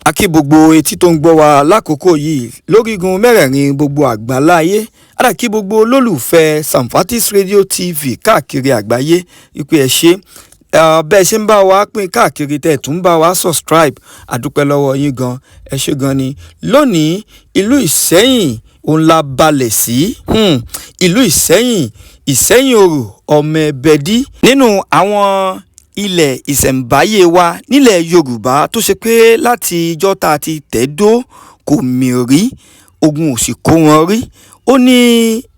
A kí gbogbo etí tó ń gbọ́ wa lákòókò yìí lórígun mẹ́rẹ̀ẹ̀rin gbogbo àgbáláyé. A kí gbogbo olólùfẹ́ Samfatis Radio TV káàkiri àgbáyé wípé ẹ ṣé bẹ́ẹ̀ ṣe ń bá wa pín káàkiri, tẹ̀ tún bá wa subscribe. Àdúpẹ́ lọ́wọ́ yín gan, ẹ ṣé gan ni. Lónìí, ìlú Ìsẹ́yìn òun la balẹ̀ sí, ìlú Ìsẹ́yìn, Ìsẹ́yìn Òrò, ọmọ ẹbẹdí nínú àwọn ilẹ̀ ìṣẹ̀ǹbáyé wa nílẹ̀ Yorùbá, tó ṣe pé láti ijọ́ tá a ti tẹ̀dó kò mì rí, ogun ò sì kó wọn rí. Ó ní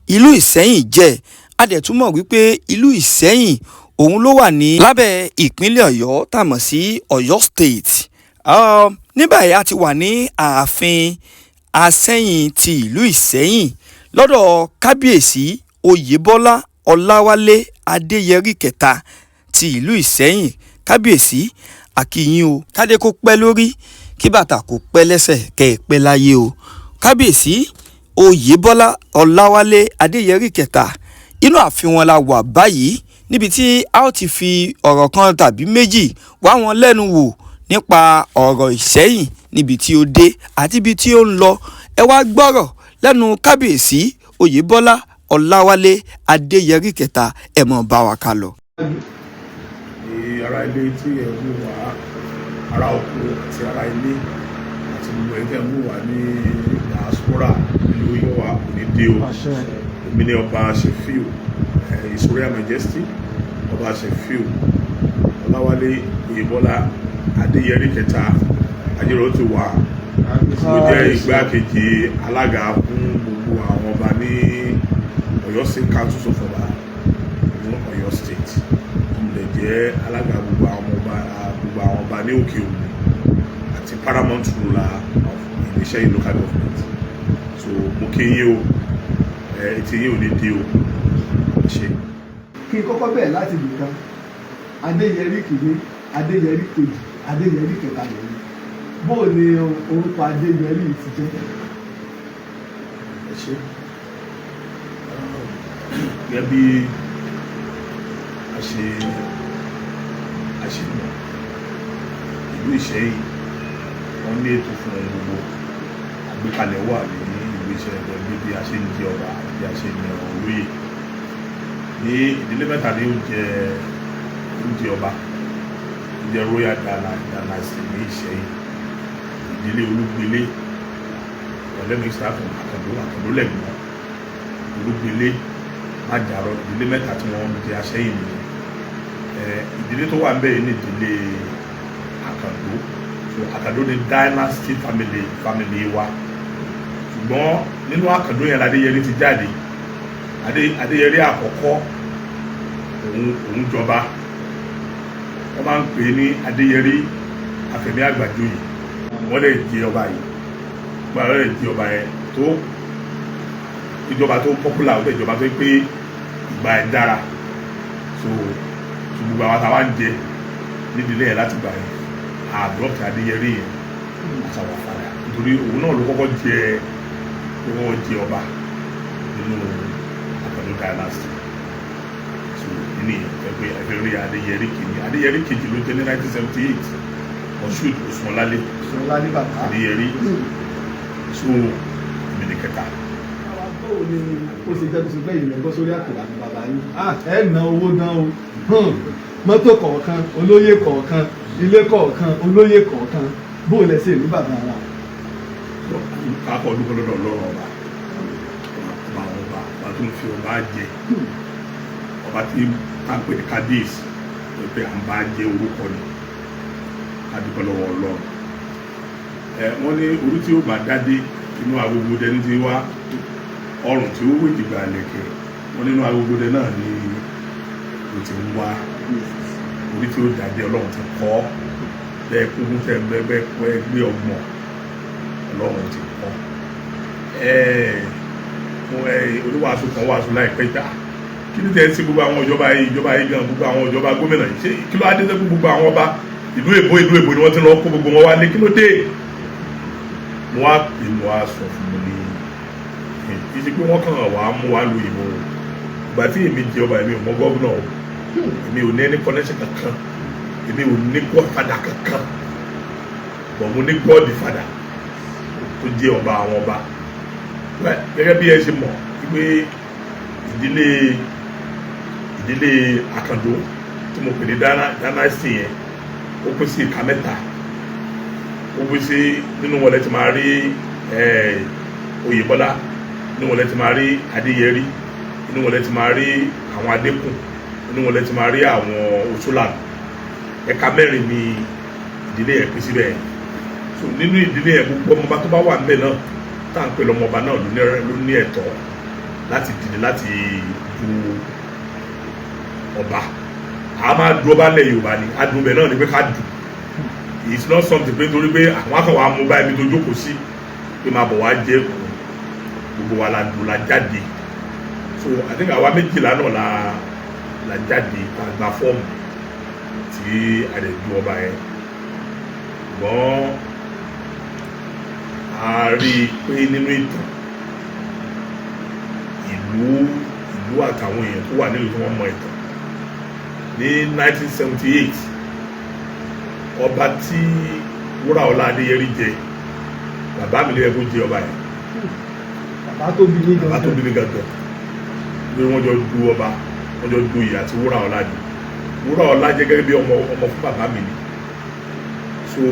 ìlú Ìsẹ́yìn jẹ́. A dẹ̀ tún mọ̀ wípé ìlú Ìsẹ́yìn òun ló wà ní lábẹ́ ìpínlẹ̀ Ọ̀yọ́, tá a mọ̀ sí Ọ̀yọ́ State. Ní báyìí, a ti wà ní ààfin Asẹ́yìn ti ìlú Ìsẹ́yìn lọ́dọ̀ Kábíyèsí Oyèbọ́lá Ọláwálé Adéyẹrí kẹta ti ìlú Ìsẹ́yìn. Kábíyèsí, a kí yín o. Kádé kó pẹ́ lórí, kí bàtà kó pẹ́ lẹ́sẹ̀, kẹ́ ẹ pẹ́ láyé o. Kábíyèsí Oyèbọ́lá Ọláwálé Adéyẹrí kẹta, inú ààfin wọn la wà báyìí, níbi tí a ó ti fi ọ̀rọ̀ kan tàbí méjì wá wọn lẹ́nu wò nípa ọ̀rọ̀ Ìsẹ́yìn, níbi tí ó dé àti ibi tí ó ń lọ. Ẹ wá gbọ́rọ̀ lẹ́nu Kábíyèsí Oyèbọ́lá Ọláwálé Adéyẹrí kẹta. Ẹ mọ̀ bá wa ká lọ. Ará ilé tí ẹ ń wò wá, ará oko àti ará ilé àti gbogbo ẹ̀ tẹ́ ń wò wá ní diaspora, ìlú yóò wá kò ní dé o. Èmi ní Ọba Sefiu, His Royal Majesty Ọba Sefiu Ọláwálé Oyèbọ́lá Adéyẹrí kẹta Ajérò ti wà. Mo jẹ́ igbákejì alága fún gbogbo àwọn ọba ní Ọ̀yọ́ State Council of Ọba ní Ọ̀yọ́ State. Mo lè jẹ́ alága gbogbo àwọn ọba ní Òkè Ògùn àti paramount ruler of Ìṣẹ́yìn local government. So mo kí yín o, etí yín ò ní di o. Ṣe. Kí n kọ́kọ́ bẹ̀rẹ̀ láti ibì kan. Adéyẹrí kìíní, Adéyẹrí kejì, Adéyẹrí kẹta lẹ́yìn. Bóò ni orúkọ Adéyẹrí yìí ti jẹ́? Ẹ ṣe. Gẹ́gẹ́ bí a ṣe mọ̀, ìlú Ìṣẹ́yìn, wọ́n ní ètò fún ohun gbogbo. Àgbékalẹ̀ wà ní ìlú Ìṣẹ́yìn gẹ́gẹ́ bí a ṣe ń di ọba àti bí a ṣe ń yan olóyè. Ní ìdílé mẹ́ta ní oúnjẹ ọba, oúnjẹ royal dynasty ní Ìṣẹ́yìn. Ìdílé Olúgbélé, let me start from Àkàndó. Àkàndó lẹ́gbọ̀n, Olúgbélé, Májàrọ. Ìdílé mẹ́ta tí wọ́n ń jẹ Aṣẹ́yìn nìyẹn. Ìdílé tó wà ń bẹ̀ yìí ní ìdílé Àkàndó. So Àkàndó ni dynasty family wa, ṣùgbọ́n nínú Àkàndó yẹn l'Adéyẹrí ti jáde. Adéyẹrí àkọ́kọ́, òun jọba. Wọ́n máa ń pè é ní Adéyẹrí Àfẹ̀mí Àgbàjoyè. Wọ́n lè jẹ ọba yìí, wọ́n lè jẹ ọba yẹn tó ìjọba tó popular, ó lè jọba tó pé ìgbà ẹ̀ dára. So gbogbo àwọn táwa ń jẹ nídìílé yẹn láti gbà yẹn adopt Adéyẹrí yẹn as our father, nítorí òun náà ló kọ́kọ́ jẹ ọba nínú Àkàndó dynasty. So nínú yẹn fẹ́ pé ẹ rí Adéyẹrí kìíní. Adéyẹrí kejì ló jẹ ní 1978, Moshood Osùnọlálé. Ṣọlá ní bàbá. Adéyẹrí. So èmi ní kẹta. Báwo ni ó ṣe jẹ́ tó ṣe pé ìrìn bọ́ sórí àpò àti bàbá yín? Ẹ ná owó gan o. Mọ́tò kọ̀ọ̀kan, olóyè kọ̀ọ̀kan, ilé kọ̀ọ̀kan, olóyè kọ̀ọ̀kan. Bó lẹ ṣe ní bàbá wa? Káàkọ́ ọdún kan lọ́dọ̀ Ọlọ́run, ọba ọba àwọn ọba, ọba tó ń fi ọba jẹ, ọba tí tá ń pè ní kábíyèsí, pé à ń bá jẹ orúkọ ni. Ká dúpẹ́ lọ́wọ́ Ọlọ́run. Ẹ wọ́n ní orí tí ó bá dádé, inú agogo dẹni tí wá. Ọrùn tí ó wé ìdìgbà lẹ̀kẹ̀, wọ́n nínú agogo dẹ náà ni ó ti ń wá. Orí tí ó dádé, Ọlọ́run ti kọ́ bẹ́ẹ̀. Kúkú tẹ́ bẹ́ẹ̀ bẹ́ẹ̀ pẹ́ gbé ọgbọ̀n, Ọlọ́run ti kọ́ ẹ. Oníwàásù kan wàásù láìpẹ́ gbà, kí ni tẹ́ sí gbogbo àwọn ìjọba yìí, ìjọba yìí gan, gbogbo àwọn ìjọba gómìnà yìí, ṣé kí ló á dé sẹ́kù? Gbogbo àwọn ọba ìlú èbó, ìlú èbó ni wọ́n ti lọ kó gbogbo wọn wálé. Kí ló dé? Mo wá pè, mo wá sọ fún mi ní kì í ṣe pé wọ́n kàn wá mú wa lu ìbò. Ìgbà tí èmi jẹ ọba, èmi ò mọ governor o, èmi ò ní any connection kankan, èmi ò ní godfather kankan. But mo ní God the Father tó jẹ́ ọba àwọn ọba. Well, gẹ́gẹ́ bí ẹ ṣe mọ̀ wípé ìdílé Àkàndó tí mo pè ní dynasty yẹn, ó pín sí ìka mẹ́ta. Ó pín sí, nínú wọn lẹ ti máa rí Oyèbọ́lá, nínú wọn lẹ ti máa rí Adéyẹrí, nínú wọn lẹ ti máa rí àwọn Adékùn, nínú wọn lẹ ti máa rí àwọn Òṣùlànà. Ẹ̀ka mẹ́rin ni ìdílé yẹn pín síbẹ̀. So nínú ìdílé yẹn, gbogbo ọmọọba tó bá wà níbẹ̀ náà tá à ń pè lọ́mọọba náà ló ní ẹ̀tọ́ láti dìde láti du ọba. A máa du ọba lẹ̀ Yorùbá ni adùn bẹ̀ náà ni pé ká dù. It's not something pé nítorí pé àwọn akọ̀wé amúbá ibi tó jókòó sí pé máa bọ̀ wá jẹ́. Gbogbo wa la dù, la jáde. So I think àwa 12 náà la jáde, tá a gba fọ́ọ̀mù tí a lè du ọba yẹn. Ṣùgbọ́n a rí i pé nínú ìtàn ìlú àtàwọn èèyàn tó wà nílùú tí wọ́n mọ ìtàn, ní 1978, ọba tí Wúràọlá Adéyẹrí jẹ, bàbá mi lè yẹ kó jẹ ọba yẹn. Bàbá tó bí yín? Bàbá tó bí mi gangan, pé wọ́n jọ du ọba, wọ́n jọ du ìyá tí Wúràọlá jẹ. Wúràọlá jẹ́ gẹ́gẹ́ bí ọmọ ọmọ fún bàbá mi ni. So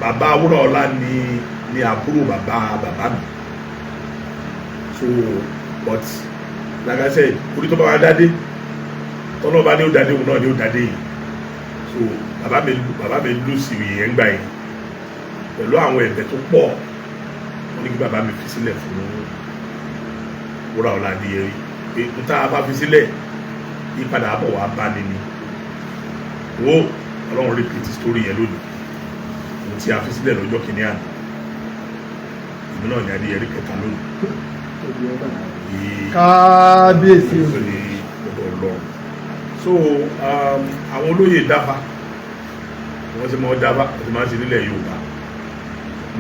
bàbá Wúràọlá ni àbúrò bàbá bàbá mi. So but like I said, orí tó bá wa dádé, tọ́lọ́ bá ní ó dádé, òun náà ní ó dádé yìí. So bàbá mi lù sí ìyẹn gbà yẹn pẹ̀lú àwọn ẹ̀bẹ̀ tó pọ̀. Wọ́n ní kí bàbá mi fi sílẹ̀ fún Wúràọlá Adéyẹrí, pé n tá a bá fi sílẹ̀, ìpadà bọ̀ wá bá mi ni. Wo, Ọlọ́run repeat story yẹn lónìí. Ohun tí a fi sílẹ̀ lọ́jọ́ kìíní àná, ìlú náà ní Adéyẹrí kẹta lónìí. Yìí Kábíyèsí o. Ní ọ̀dọ̀ Ọlọ́run. So àwọn olóyè dáfá, wọ́n ti mọ dáfá, wọ́n ti máa ń ṣe nílẹ̀ Yorùbá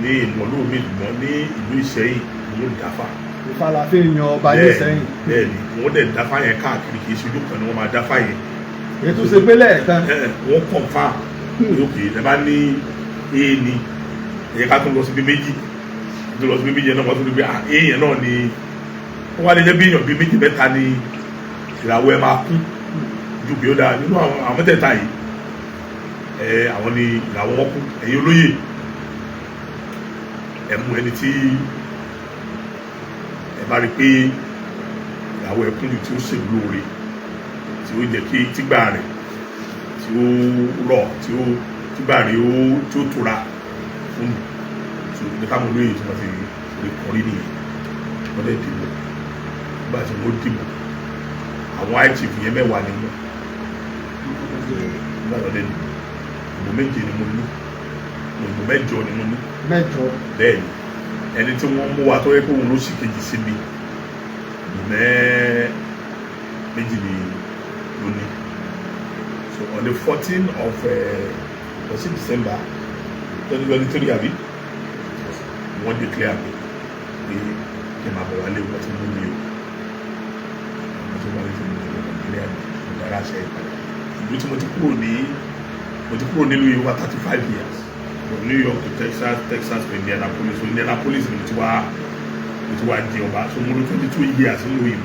ní ìmọ̀lú mi, ìmọ̀ ní ìlú Ìṣẹ́yìn, wọ́n dáfá. Ifá la fi yan ọba ní Ìsẹ́yìn. Bẹ́ẹ̀ ni, wọ́n dẹ̀ dáfá yẹn káàkiri. Kì í ṣe ojú kan ni wọ́n máa dáfá yẹn. Ètò ṣe pé lẹ́ẹ̀kan. Wọ́n confirm lókè ẹ bá ní a ní ẹ̀yẹ ká tún lọ síbi méjì, tó lọ síbi méjì yẹn náà, wọ́n tún rí pé a yẹn náà ni. Wọ́n wá lè jẹ́ bí èèyàn bíi méjì mẹ́ta ni ìràwọ̀ ẹ máa kú ju bí ó dáa nínú àwọn mẹ́tẹ̀ẹ̀ta yìí. Ẹ àwọn ni ìràwọ̀ wọn kú. Ẹ̀yin olóyè, ẹ mú ẹni tí ẹ bá rí pé ìràwọ̀ ẹ kún jù, tí ó ṣèlú lóore, tí ó jẹ́ kí tígbà rẹ̀ tí ó rọ̀, tí ó tígbà rẹ̀ ó tí ó tura fún mi. So ní káwọn olóyè tí wọ́n ti rí kọrí nìyẹn. Wọ́n dẹ̀ dìbò. Nígbà tí wọ́n dìbò, àwọn high chief yẹn, 10 ni wọ́n. Nígbà tó dẹ̀ dìbò, ìbò méje ni mo ní, ìbò 8 ni mo ní. Mẹ́jọ. Bẹ́ẹ̀ ni, ẹni tí wọ́n mú wa tó yẹ kó òun ló sì kejì sí mi, ìbò 2 ni ló ní. So on the 14 of was it December 2023 àbí, wọ́n declare mi pé kí n máa bọ̀ wálé. Wọ́n ti mú mi o, wọ́n ti wálé tí mo ti lọ Nàìjíríà mi, mo dára ṣe ìpadà ìlú tí mo ti kúrò ní. Mo ti kúrò nílùú yìí over 35 years, from New York to Texas, Texas to Indianapolis. So Indianapolis ni mo ti wá di ọba. So mo lò 22 years nílùú yìí.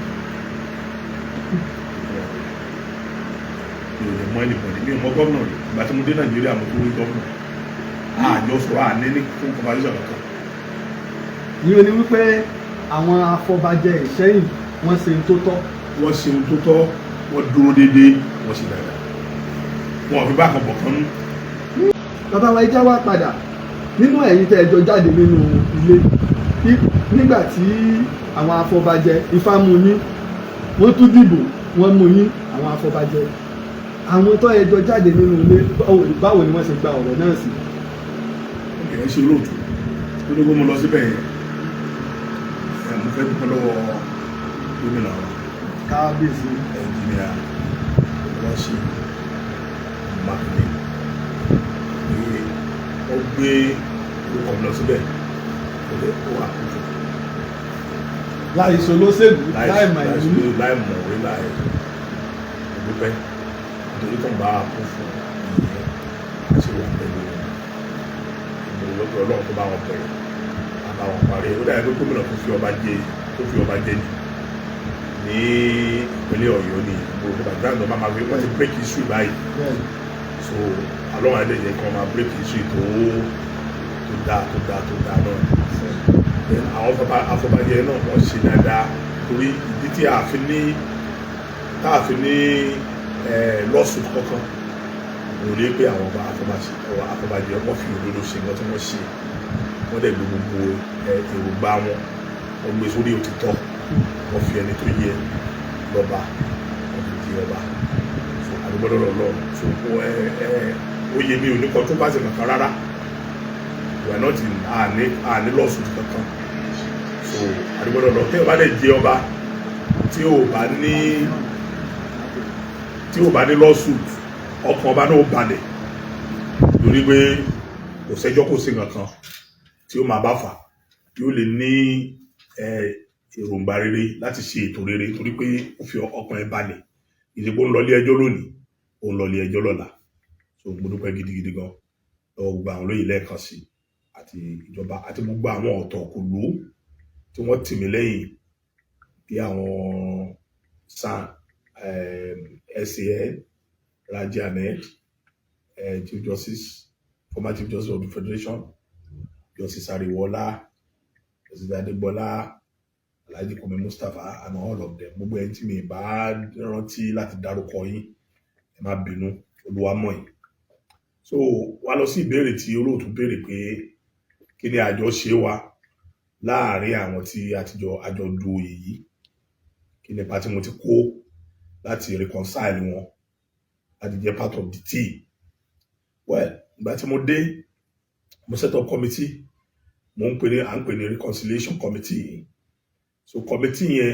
Mi ò lè mọ anybody, mi ò mọ gómìnà rí. Ìgbà tí mo dé Nàìjíríà, mo tó rí gómìnà, àjọ sọ̀rọ̀, àní ní fún conversation kankan. Ìyẹn ni wípé àwọn afọbajẹ Ìṣẹ́yìn, wọ́n ṣe tó tọ́. Wọ́n ṣe ohun tó tọ́, wọ́n dúró déédéé, wọ́n ṣe dáadáa, wọn ò fi bá kan bọ̀ kan nú. Bàbá wa, ẹjá wá padà nínú ẹ̀yin tẹ́ ẹ jọ jáde nínú ilé nígbà tí àwọn afọbajẹ, Ifá mú yín, wọ́n tún dìbò, wọ́n mú yín. Àwọn afọbajẹ, àwọn tó ẹ jọ jáde nínú ilé, báwo ni wọ́n ṣe gba ọ̀rọ̀ náà sí? Ẹ ṣe olóòtú tó ní kó mo lọ síbẹ̀ yẹn. Ẹ mo fẹ́ dúpẹ́ lọ́wọ́ gómìnà wa. Kábíyèsí. Ẹnjìnìà Olúwaṣeyì Mákindé, pé ó gbé orúkọ mi lọ síbẹ̀, ó lè ó wà kúfù. Láì ṣe olóṣèlú, láì mọ̀ ìlú. Láì mọ̀wé, láì dúpẹ́, nítorí tó ń bá kún fún ìyẹn, a ṣe wà pẹ̀lú ìlú. Mo lọ́pọ̀ Ọlọ́run tó bá wọn bẹ̀rẹ̀, àbá wọn parí. Ó dàbí pé gómìnà tó fi ọba jẹ ní ìpínlẹ̀ Ọ̀yọ́ ni. Mo rò pé bàtà náà máa fi wọ́n ti break history báyìí. So Ọlọ́run á dẹ̀ jẹ́ kí wọ́n máa break history tó dáa, tó dáa, tó dáa náà. Then àwọn afọbajẹ náà, wọ́n ṣe dáadáa, torí ìdí tí a fi ní tá a fi ní lawsuit kankan, mo rí pé àwọn ọba afọbajẹ, wọ́n fi òdodo ṣe nǹkan tí wọ́n ṣe. Wọ́n dẹ̀ gbé gbogbo èròǹgbà wọn, wọ́n gbé sórí òtítọ́. Wọ́n fi ẹni tó yẹ lọ́ba, wọ́n fi di ọba. So àdúgbò lọ́dọ̀ Ọlọ́run. So ẹ ẹ oyè mi ò ní controversy kankan rárá. We are not in àní lawsuit kankan. So àdúgbò lọ́dọ̀ tí o bá dẹ̀ jẹ ọba, tí o bá ní lawsuit, ọkàn ọba náà ó balẹ̀, torí pé kò sẹ́jọ́, kò sí nǹkan tí ó máa bá fà. Yóò lè ní èròǹgbà rere láti ṣe ètò rere, torí pé ó fi ọkàn ẹ̀ balẹ̀. Ìdìbò ń lọ ilé ẹjọ́ lónìí, ó ń lọ ilé ẹjọ́ lọ́la. So mo dúpẹ́ gidigidi gan lọ́wọ́ gbogbo àwọn olóyè lẹ́ẹ̀kan sí, àti ìjọba, àti gbogbo àwọn ọ̀tọ̀kùlú tí wọ́n tì mí lẹ́yìn, bí àwọn SAN, SAN Raji Ahmed, Chief Justice, former Chief Justice of the Federation, Justice Ariwola, Justice Adegbola, Alhaji Komi Mustapha and all of them. Gbogbo ẹni tí mi bá rántí láti dárúkọ yín, ẹ má bínú, Olúwa mọ̀ yín. So wá lọ sí ìbéèrè tí olóòtú béèrè pé kí ni àjọṣe wa láàárín àwọn tí àtijọ́ àjọ du oyè yìí, kí ni ipa tí mo ti kó láti reconcile wọn, láti jẹ́ part of the team. Well, ìgbà tí mo dé, mo set up committee, mo ń pè ní à ń pè ní reconciliation committee. So committee yẹn,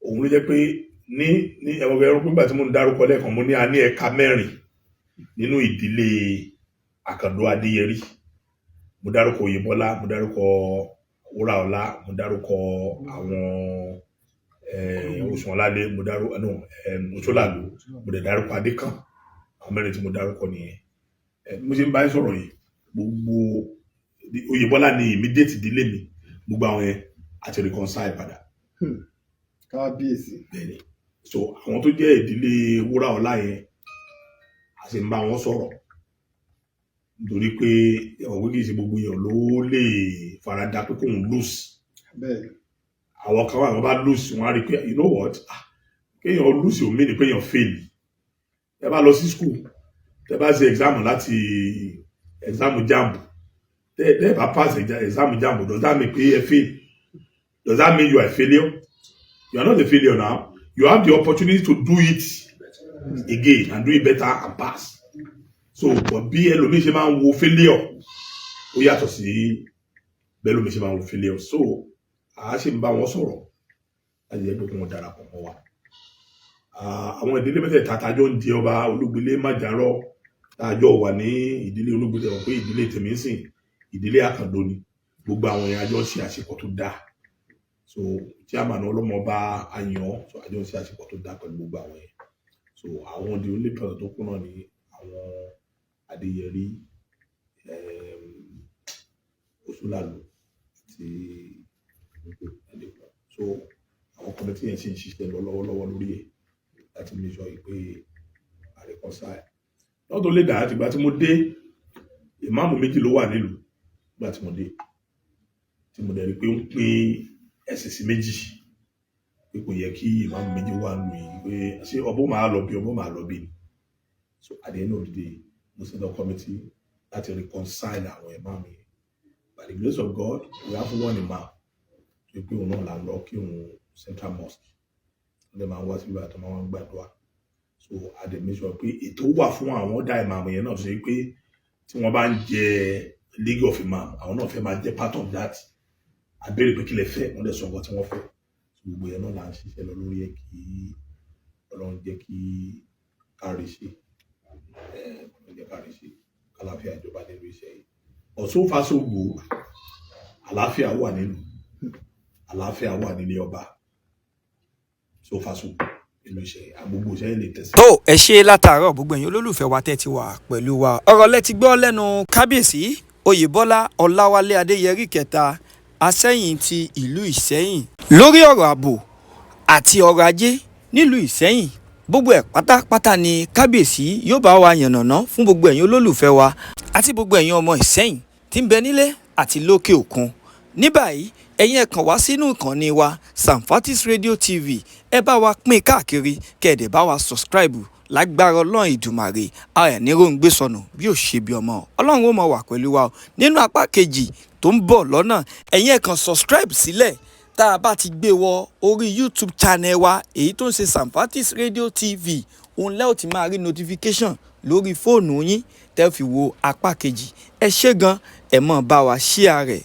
òun ló jẹ́ pé ní ẹ̀wọ̀n ẹ̀rọ nígbà tí mo ń dárúkọ lẹ́ẹ̀kan, mo ní a ní ẹ̀ka mẹ́rin nínú ìdílé Àkàndó Adéyẹrí. Mo dárúkọ Oyèbọ́lá, mo dárúkọ Wúràọlá, mo dárúkọ àwọn Òṣùwọ̀nládé, mo dárúkọ, no, Òṣòlàlú, mo dẹ̀ dárúkọ Adékàn. Àwọn mẹ́rin tí mo dárúkọ nìyẹn. Bí mo ṣe ń bá yín sọ̀rọ̀ yìí, gbogbo Oyèbọ́lá ni immediate ìdílé mi. Gbogbo àwọn yẹn àti reconcile padà. Kábíyèsí. Bẹ́ẹ̀ni. So àwọn tó jẹ́ ìdílé Wúràọlá yẹn, a sì ń bá wọn sọ̀rọ̀, nítorí pé ẹ̀wọ̀n pé kì í ṣe gbogbo èèyàn ló lè farada pé kóun lose. Àwọn kan wà, wọn bá lose, wọn á rí i pé, you know what, ah, kéèyàn lose ò mean pé èèyàn fail. Ẹ bá lọ sí school, tẹ bá ṣe exam láti exam JAMB, tẹ bá pass exam JAMB, does that mean pé ẹ fail? Does that mean you are a failure? You are not a failure. Now you have the opportunity to do it again and do it better and pass. So but bí ẹlòmíì ṣe máa ń wo failure, ó yàtọ̀ sí bẹ́ẹ̀ ẹlòmíì ṣe máa ń wo failure. So a ṣe ń bá wọn sọ̀rọ̀ láti jẹ́ pé kí wọ́n darapọ̀ mọ́ wa. Àwọn ìdílé mẹ́tẹ̀ẹ̀ta tájọ́ ń di ọba, Olúgbilé, Májàrọ́, tájọ́ wà ní ìdílé Olúgbilé, wọ́n pé ìdílé tèmi ń sìn, ìdílé Àkàndó ni. Gbogbo àwọn èèyàn àjọ ń ṣe àṣepọ̀ tó dáa. So chairman ọlọ́mọba àyàn, so àjọ ń ṣe àṣepọ̀ tó dáa pẹ̀lú gbogbo àwọn yẹn. So àwọn the only person tó kù náà ni àwọn Adéyẹrí, Òṣùlàlù àti Adékun. So àwọn committee yẹn sì ń ṣiṣẹ́ lọ lọ́wọ́lọ́wọ́ lórí ẹ̀ láti make sure pé a reconcile. Not only that, ìgbà tí mo dé, ìmáàmù méjì ló wà nílùú ìgbà tí mo dé, tí mo dẹ̀ rí pé ó ń pín ẹ̀sìn sí méjì, pé kò yẹ kí ìmáàmù méjì wà nílùú yìí, pé ṣé ọbọ̀ máa lọ bí ọbọ̀ máa lọ bí ni. So at the end of the day, mo set up committee láti reconcile àwọn ìmáàmù yẹn. By the grace of God, we have one imam tó pé òun náà là ń lọ kí òun Central Mosque, wọ́n dẹ̀ máa ń wá síbi àtọ́ máa ń gbàdúrà. So a dẹ̀ make sure pé ètò wà fún àwọn ọ̀dà ìmáàmù yẹn náà, tó ṣe pé tí wọ́n bá ń jẹ League of Imam, àwọn náà fẹ́ máa jẹ́ part of that. A béèrè pé kí lẹ fẹ́, wọ́n dẹ̀ sọ nǹkan tí wọ́n fẹ́. So gbogbo yẹn náà là ń ṣiṣẹ́ lọ lórí ẹ̀, kí Ọlọ́run jẹ́ kí kárí ṣe, ẹ̀ jẹ́ kárí ṣe, kálàáfíà ìjọba nínú iṣẹ́ yìí. But so far so good. Àlàáfíà wà nílùú, àlàáfíà wà nílé ọba. So far so good nínú iṣẹ́ yìí, gbogbo iṣẹ́ yìí lè tẹ̀sí. Tó ẹ ṣe látàárọ̀, gbogbo ẹ̀yin olólùfẹ́ wa tẹ́ ti wà pẹ̀lú wa, ọ̀rọ̀ lẹ ti gbọ́ lẹ́nu kábíyèsí. Oyèbọ́lá Ọláwálé Adéyẹrí kẹta, Asẹ́yìn ti ìlú Ìsẹ́yìn, lórí ọ̀rọ̀ ààbò àti ọrọ̀ ajé nílùú Ìsẹ́yìn. Gbogbo ẹ̀ pátápátá ni kábíyèsí yóò bá wa yànnàná fún gbogbo ẹ̀yin olólùfẹ́ wa àti gbogbo ẹ̀yin ọmọ Ìsẹ́yìn tí ń bẹ nílé àti lókè òkun. Ní báyìí, ẹ̀yin ẹ kàn wá sínú ìkànnì wa, Samfatis Radio TV. Ẹ bá wa pín káàkiri, kẹ́ ẹ dẹ̀ bá wa subscribe. Lágbára Ọlọ́run Ìdùmàrè, a ẹ̀ ní róńgbé sọnù bí ò ṣe bí ọmọ. Ọlọ́run ó mọ wà pẹ̀lú wa o. Nínú apá kejì tó ń bọ̀ lọ́nà, ẹ̀yin ẹ kàn subscribe sílẹ̀. Tá a bá ti gbé wọ orí YouTube channel wa, èyí tó ń ṣe Samfatis Radio TV, òun lẹ́ ò ti máa rí notification lórí fóònù yín tẹ́ fi wo apá kejì. Ẹ ṣé gan, ẹ mọ̀ bá wa share rẹ̀.